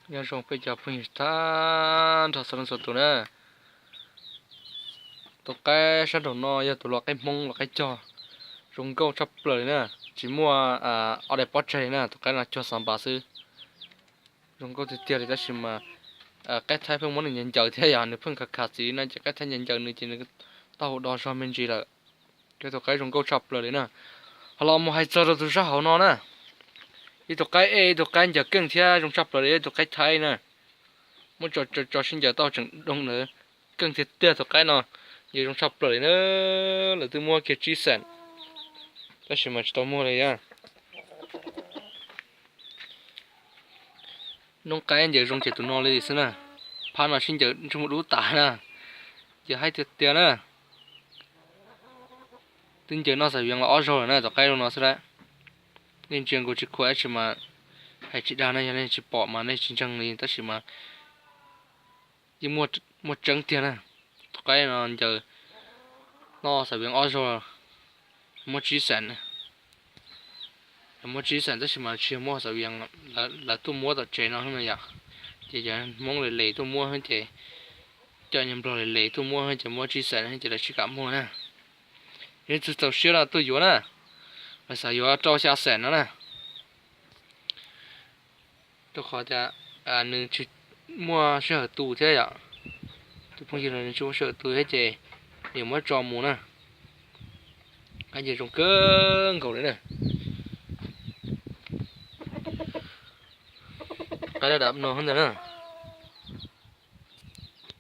Nyob zoo peb cov phooj ywg tag nrho txhua leej txhua tus na. Tus qaib sab nraum no yog tus lau qaib Hmoob lau qaib cog, zoo nkauj tshaj plaws li na. Tsis muaj ob daim pob tseg li na, tus qaib no cuag xav npas xwb. Zoo nkauj tiag tiag li tab sis mas qaib Thaib pheej muab nws ncaws ncaws thiab yog nws pheej khav khav txiv no ces qaib Thaib ncaws ncaws nws ces nws taub hau do zog me ntsis lawm. Tus qaib zoo nkauj tshaj plaws li na. Ho los mus hais txog rau tus sab hauv no na, ib tug qaib ej ib tug qaib ncaws keej thiab zoo tshaj plaws li ib tug qaib Thaib na. Muab tso tso sib ncaws taub hau tseem doo ntawd, keej tiag tiag tus qaib no. Ncaws zoo tshaj plaws li na. Lawv twb muab kiag tsib xees tab sis mas tsis tau muag li na. Noob qaib ncaws zoo ces tus no li xwb na. Phab no sib ncaws ntsej muag dub tas na. Ncaws haib tiag tiag na. Twb ncaws noj xav vias los ob zaug lawm na tus qaib zoo no xwb lawm. Nej ntsia nkaus tsis khuam dab tsi mas hais tsis dag na, yog nej tsis pom mas nej tsis ntseeg li tab sis mas yeej muaj tseeb tiag na. Tus qaib no ncaws noj xav vias ob zaug, muab tsib xees. Muab tsib xees tab sis mas tsis yog muab xav vias, lawv tuaj muab tom tsev no yom. Ces cov Hmoob le le tuaj muab ces, cov Nplog le le tuaj muab ces muab tsib xees ces lawv tsis kam muag na. Yog leej twg txaus siab no tuaj yuav na, lawv xav yuav rau xya xees no na. Rau qhov tias nws tsis muaj sij hawm tu thiab yom. Tus phooj ywg no nws tsis muaj sij hawm tu thiab ces nws muab tso mus na. Qaib ncaws zoo kawg nkaus li na. Qaib dab dab no ntag na.